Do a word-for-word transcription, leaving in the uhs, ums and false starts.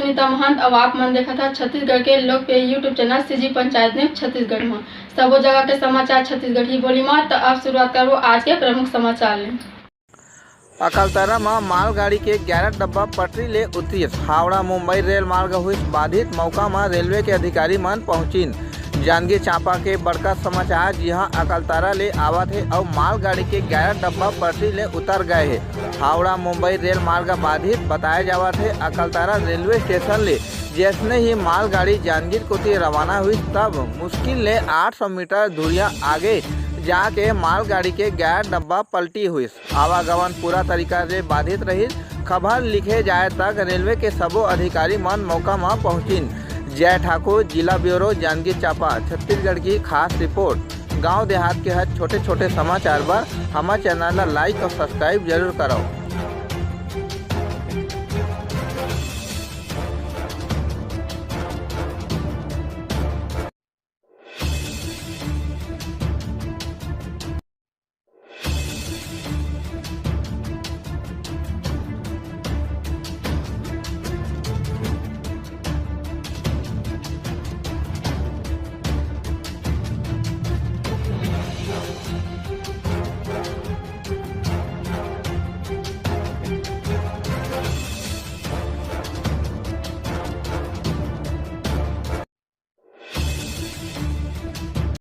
सुनीता महंत, अउ आप मन देखत हव छत्तीसगढ़ के लोकप्रिय YouTube channel CG panchayat news Chhattisgarh म। सबो जगह के समाचार छत्तीसगढ़ी बोली म। त अब शुरुआत करबो आज के प्रमुख समाचार ले। अकलतरा म मालगाड़ी के ग्यारह डब्बा पटरी ले उतरिस। हावड़ा मुंबई रेल मार्ग होइस बाधित। मौका म रेलवे के अधिकारी मन पहुंचिन। जांजगीर चांपा के बड़का समाचार, जिहां अकलतरा ले आवत हे अउ मालगाड़ी के ग्यारह डब्बा पटरी ले उतर गए हे। हावड़ा मुंबई रेल मार्ग बाधित बताए जावत हे। अकलतरा रेलवे स्टेशन ले जैसने ही मालगाड़ी जांजगीर कोति रवाना हुई, तब मुश्किल ले आठ सौ मीटर दूरिया आगे जाके मालगाड़ी के ग्यारह डब्बा पलटी हुई। आवागमन पूरा तरीका ले बाधित रहिस। खबर लिखे जाए तक रेलवे के सबो अधिकारी मन मौका म पहुंचिन। जय ठाकुर, जिला ब्यूरो, जांजगीर चांपा, छत्तीसगढ़ की खास रिपोर्ट। गांव देहात के हर छोटे-छोटे समाचार बर हमर चैनल ला like अउ subscribe जरूर करव।